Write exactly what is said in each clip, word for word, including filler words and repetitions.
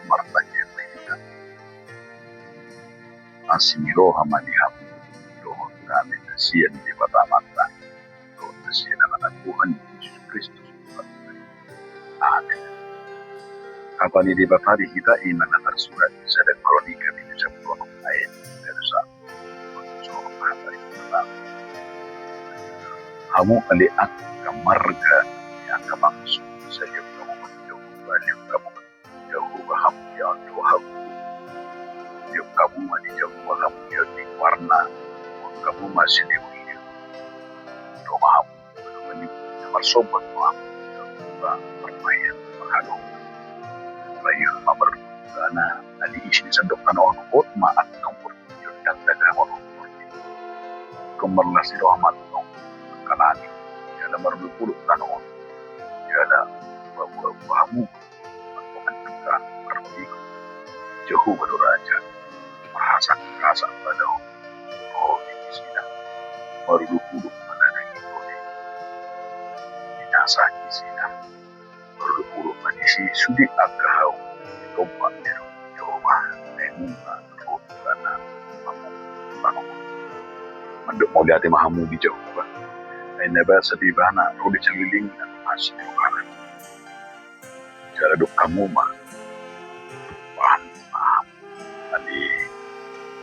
Martangiang ma hita. Asi ni roha ma di hamu dohot hami na sian Debata Amanta dohot na sian Anakna Tuhan Jesus Kristus. Amen. Hata ni Debata di hita i ma na tarsurat di sada Kronika bindu sampulu onom ayat pitu, hamu ale angka marga ni angka bangso, sai dihot hamu ma di Jahowa, dihot hamu ma di Jahowa hamu di ahu, dihot hamu ma di Jahowa hamu di ahu di warna, dihot hamu ma sileuriur. Dihot ma hamu marsomba tu Jahowa, marmaen, marhalongan. Paihut ma marlupuluk ibana, na di isi ni sandok tano on, hot ma antong portibi on, dakdanak ma portibi on. Ingkon marlas ni roha ma antong angka langit, jala marlupuluk tano on, jala paboa-boa hamu ma antong angka partingkian. Jahowa do raja, marhasak-hasak ma na ro di gisina, marlupuluk ma na naeng i tole, di nasa gisina, marlupuluk ma disi sude angka hau di tombak ni Jahowa, naeng unang ro ibana pangomoan. Mandok mauliate ma hamu di Jahowa, ai na basa do ibana ro di saleleng na asi ni rohana. Jala dok hamu ma, tumpahon ma hami ale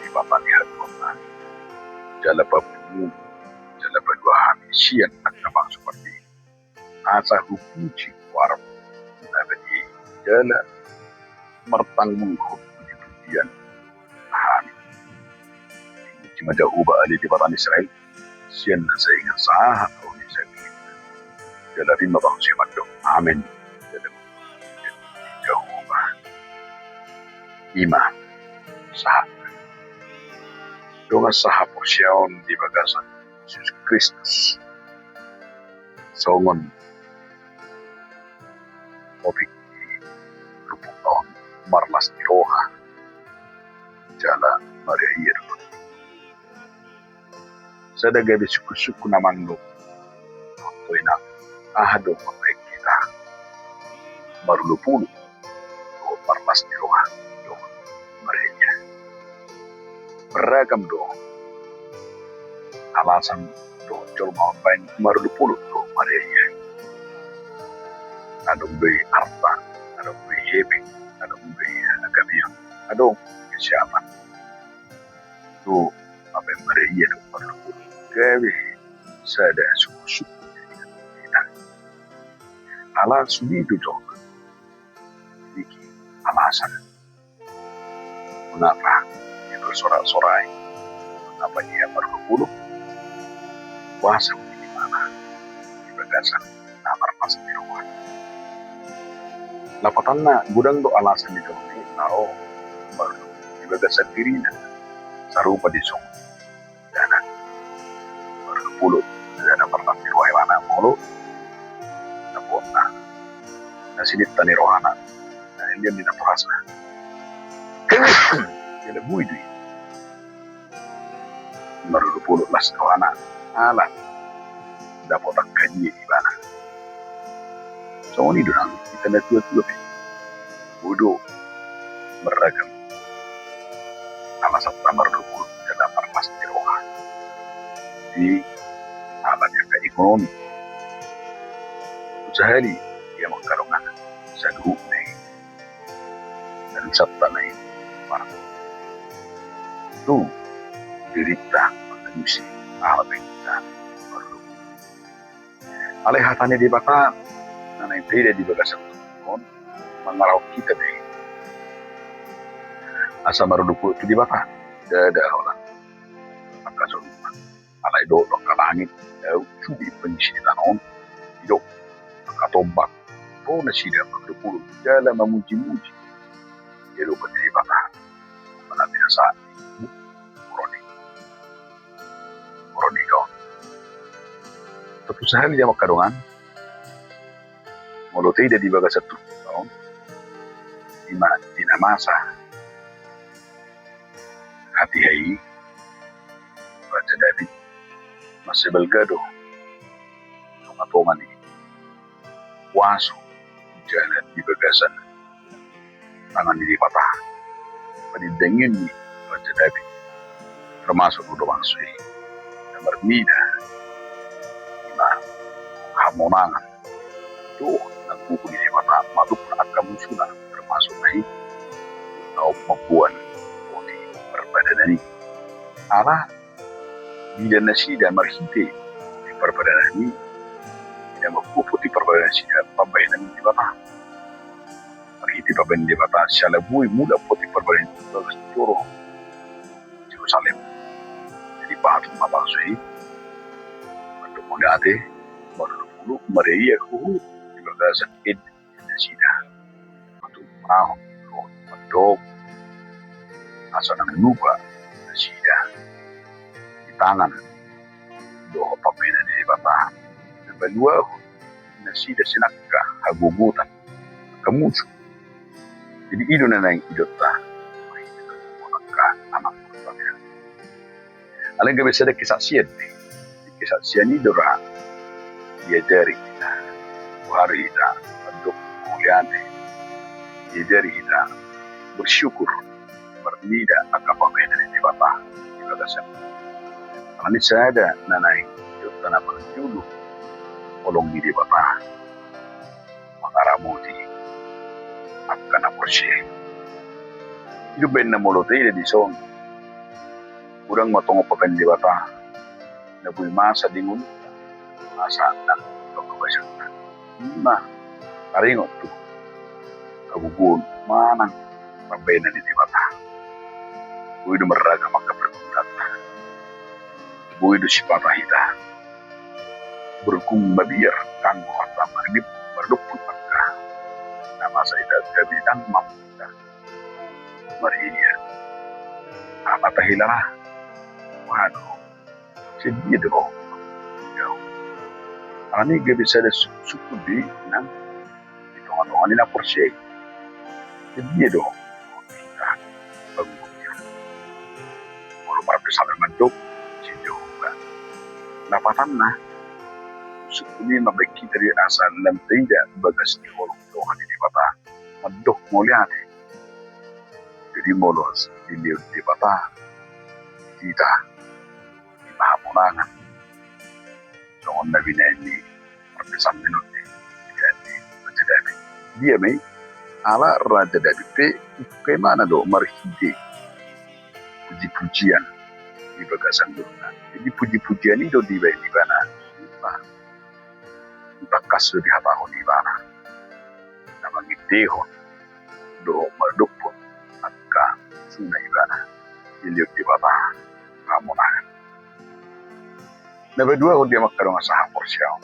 Debata ni haduan nami, jala papungu, jala palua hami sian angka bangso partingkian, asa hupuji goarmu na badia i, jala martanggulhon puji-pujian hami. Dipuji ma Jahowa ale Debata ni Israel, sian na saingan sahat ro di sangkitna. Jala rim ma bangso i mandok amen. Jala dipuji Jahowa. I ma sahat dongan sahaporseaon di bagasan Jesus Kristus. Songon topik ni turpukta on, marlas ni roha jala marhata ia do. Sada gabe sungkun-sungkun na mandok, tontu inang, aha do mambahen hita marlupuluk dohot marlas ni roha dohot marhata ia? Beragam do alasan dohot jolma mambahen marlupuluk dohot marhata ia. Adong do i arta, adong do i hepeng, adong do i hagabeon, adong do i kesiapan. Tu mambahen marhata ia do marlupuluk gabe sada sungkun-sungkun di hita. Ala sude do jolma memiliki alasan mengapa ia bersorak-sorai, mengapa ia marlupuluk. Boasa mungkin di mana di bagasan na marlas ni roha? Lapatanna, godang do alasan ni jolma i na ro marlupuluk di bagasan dirina, sarupa di songon dana. Marlupuluk dana marlas ni roha ibana molo na bona na sininta ni rohana, na lian ni natorasna. Jala boi do i marlupuluk las ni rohana ala dapot angka dia ibana. Songon i do nang hita na tua-tua pe, boi do marragam alasanta marlupuluk jala marlas ni roha. Di ala ni angka ekonomi. Sahali ia mangkadongan saluhutna i, na dosanta na i marhata tu dirinta mangalusi aha pe hita marlupuluk. Alai hata ni Debata na naeng taida di bagasan turpuk on mangalahon hita do i asa marlupuluk tu Debata. Ndada holan angka solusi. Alai dohot do angka langit, dao, sude pangisi ni tano on, didok angka tombak, ro nasida marlupuluk jala mamuji-muji di adopan ni Debata. Mana binasa boroni, boroni do. Tontu sahali ia mangkadongan, molo taida di bagasan turpukta on, i ma di na masa hatiha i, Raja Daud mansai balga do tonga-tonga ni kuaso jala di bagasan tangan ni Debata. Panindangion ni Raja Daud, termasuk do bangso i, na marnida ima hamonangan dohot na gogo ni Debata mangadopi angka musuna, termasuk na i na mamboan poti parpadanan i. Ala diida nasida marhite poti parpadanan i, diida ma poti parpadanan nasida pambahenan ni Debata. Marhite pambahenan ni Debata, siala boi mulak poti parpadanan i tu bagas joro Jerusalem. Jadi pasahat ma bangso i mandok mauliate, marlupulup, marhite huhut di bagasan ende nasida. Patuduhon dohot mandok asa unang lupa nasida di tangan dohot pambahenan ni Debata. Na paluahon nasida sian angka hagogotan, angka musu. Jadi i do na naeng idaonta, angka anak. Alai gabe sada kesaksian, kesaksian i do ra diajari hita, boha do hita mandok mauliate, diajari hita bersyukur marnida angka pambahenan ni Debata di bagasan. Alani sada na naeng idaonta na parjolo, holong ni Debata mangaramoti angka na porsea. I do umbahen na molo taida dison, godang ma tongon pambahenan ni Debata na boi masa di ngolunta, masa na panghabasonta. Ima taringot tu hagogoon manang pambahenan ni Debata. Boi do marragam angka pergulanta, boi do sipata hita berguming mabiar, tanggo hata marlip mardomput angka na masa hita, gabe dang mamungka marhite. Ala tahilala, waduh, sedia do ho. Alani gabe sada sungkun do i nang di tongatonga ni na porsea i. Sedia do ho. Molo marpsalmen mandok, sedia do ho. Lapatanna, sungkun i mambahen hita do i asa lam taida bagas ni holong ni roha ni Debata mandok mauliate. Jadi molo dilehon Debata hita ima hamonangan, songon na binahen ni parpsalmen on, binahen ni Raja Daud. Dia ma i, ala Raja Daud pe ingkon imana do marhite pujipujian di bagasan ngoluna. Jadi pujipujian i do dibahen ibana. Ima tangkas do dihatahon ibana na mangendehon dohot mandophon angka suna ibana, dilehon Debata hamonangan. Na paduahon di hamu angka dongan sahaporseaon,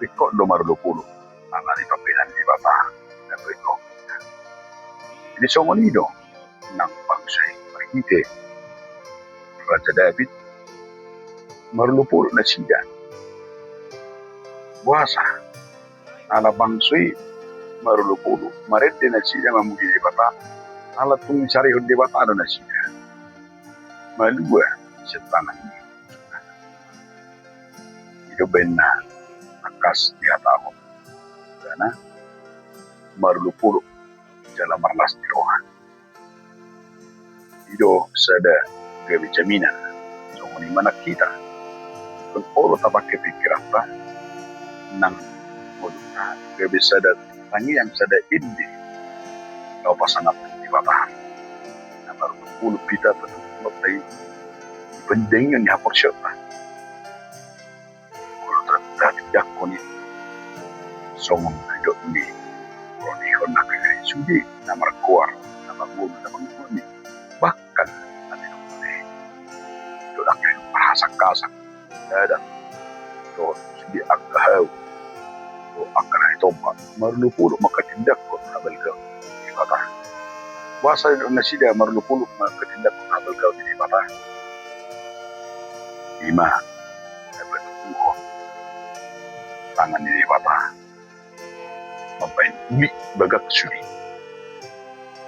ringkot do marolopolop ala ni pambahenan ni Debata na paduahon. Jadi songon i do nang bangso i marhite Raja Daud, marolopolop nasida. Boasa? Ala bangso i marolopolop, marende nasida mamuji Debata, ala tung disarihon Debata do nasida malua sian tangan ni. I do umbahen na tangkas dihatahon ibana marolopolop jala marlas ni roha. I do sada gabe jaminan, songon i ma nang hita. Ingkon olo tapangke pingkiranta nang ngolunta, gabe sada tangiang, sada ende laho pasangaphon Debata. Na marolopolop hita patuduhononta i di panindangion ni haporseaonta. Molo tatindangkon i songon na nidok ni, molo nidok na kiri sude na margoar, na mangolu, na mangolu, bahkan na nidok ni dohot angka na marhasangkasang, dadan dohot sude angka hau dohot angka na nitombak, marolopolop mangkatindangkon habalgaon ni Debata. Boasa nidok nasida marolopolop mangkatindangkon habalgaon ni Debata? Ima na patuduhon tangan ni Debata mambahen uli bagak sude.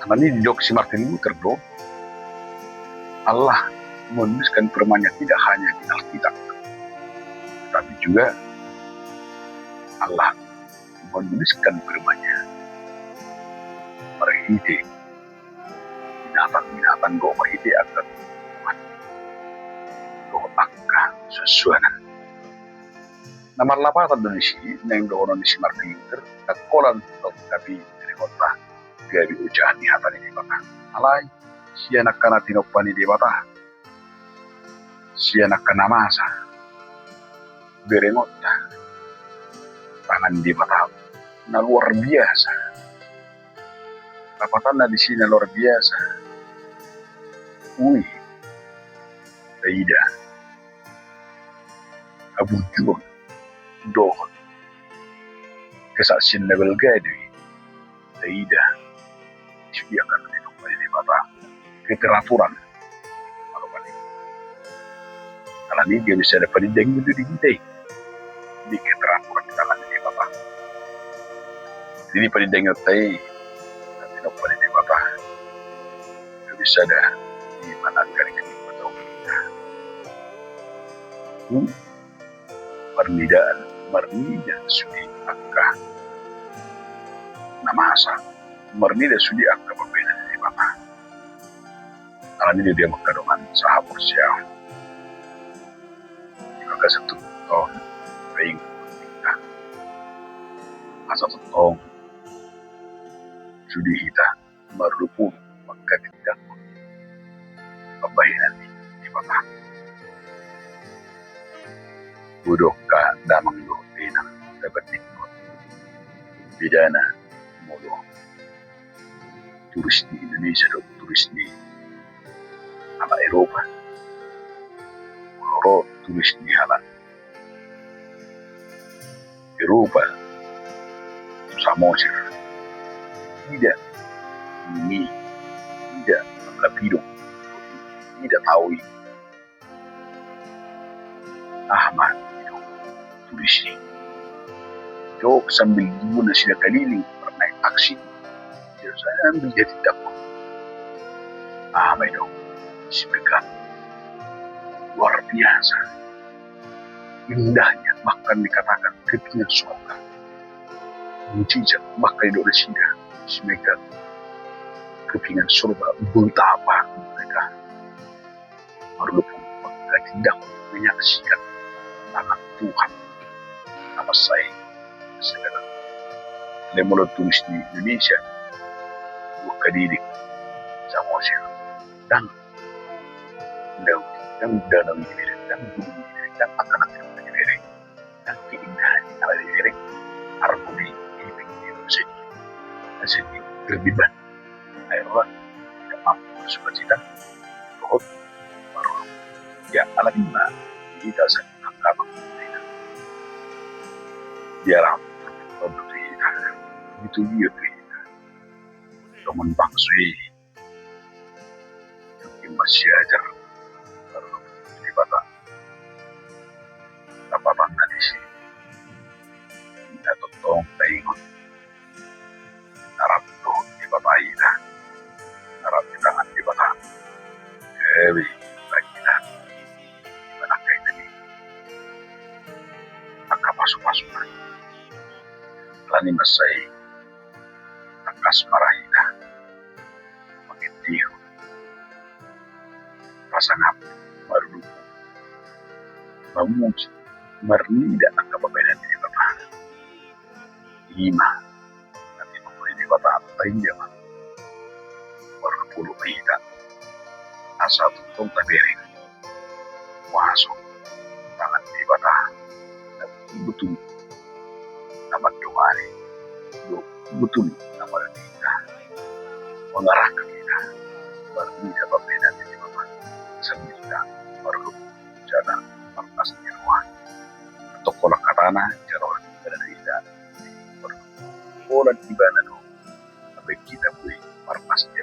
Alani didok si Martin Luther do, Allah menuliskan firman-Nya tidak hanya di Alkitab, tetapi juga Allah menuliskan firman-Nya marhite binatang-binatang dohot marhite angka tumbuhan dohot angka suansuanan. Na marlapatan do disi naeng dohonon ni si Martin Luther, ndang holan tong gabe berengonta gabe ojahan ni hata ni Debata. Alai sian angka na tinompa ni Debata, sian angka na masa berengonta, tangan ni Debata na luar biasa, lapatanna disi na luar biasa. Ui, taida haburjuon dohot kesaksian na balga do i. Taida sude angka na tinompa ni Debata, keteraturan. Alani gabe sada panindangion do di hita i di keteraturan ni tangan ni Debata. Jadi panindangion ta i na tinompa ni Debata gabe sada di manangkani kenikmatan hita. Hmm. Marnidaan, marnida sude angka na masa, marnida sude angka pambahenan ni Debata. Alani do di hamu angka dongan sahaporseaon, di bagasan tutu on, paingot hita asa tongtong sude hita marluput mangkatindangkon pambahenan ni Debata. Boi do angka damang dohot dainang, tabandinghon bedana molo turis ni Indonesia dohot turis ni halak Eropa. Molo ro turis ni halak Eropa tu Samosir, ida i, ida angka pidong, ida tao i. Aha ma didok turis i? Didok sambil dibuna nasida kaliling marnaek taksi, sambil dihatindangkon. Aha ma didok? Simegar, luar biasa indahnya, bahkan dikatakan kepingan surga. Mujizat, bahkan didok nasida simegar kepingan surga. Betapa mereka marluput mangkatindangkon, menyaksikan tangan Tuhan na mansai. Alai molo turis ni Indonesia, dua kali di Samosir, ndang Ndang, ndang danau i dibereng, ndang gunung i dibereng, ndang angka nangkin i dibereng, ndang keindahan ni halak i dibereng. Argo di ipik i sadia, sadia terbeban. Akhirna tidak mampu bersukacita dohot marluput. Ya, alani i ma hita sadia angka amang inang, diarahon Tuhan tu hita, ditunjukon tu hita dongan bangso i. Ima siajar Debata. Lapatanna disi, na tongtong taingot, na rap dohot Debata hita, na rap di tangan Debata. Gabe bagi hita di manangkani angka pasupasuna. Alani mansai tangkas ma ra hita mangendehon pasangap, marluput, mamuji, marnida angka pambahenan ni Debata. Ima na tinompa ni Debata, taida ma, marluput ma hita asa tongtong tabereng kuaso tangan ni Debata na betul-betul na mandongani, betul na marnida, mangarahkan hita marnida pambahenan ni Debata, sambil hita marluput jala marlas ni roha. Antong holan hatana, jala holan ibana do hita, marluput holan ibana do, sampe hita boi marlas ni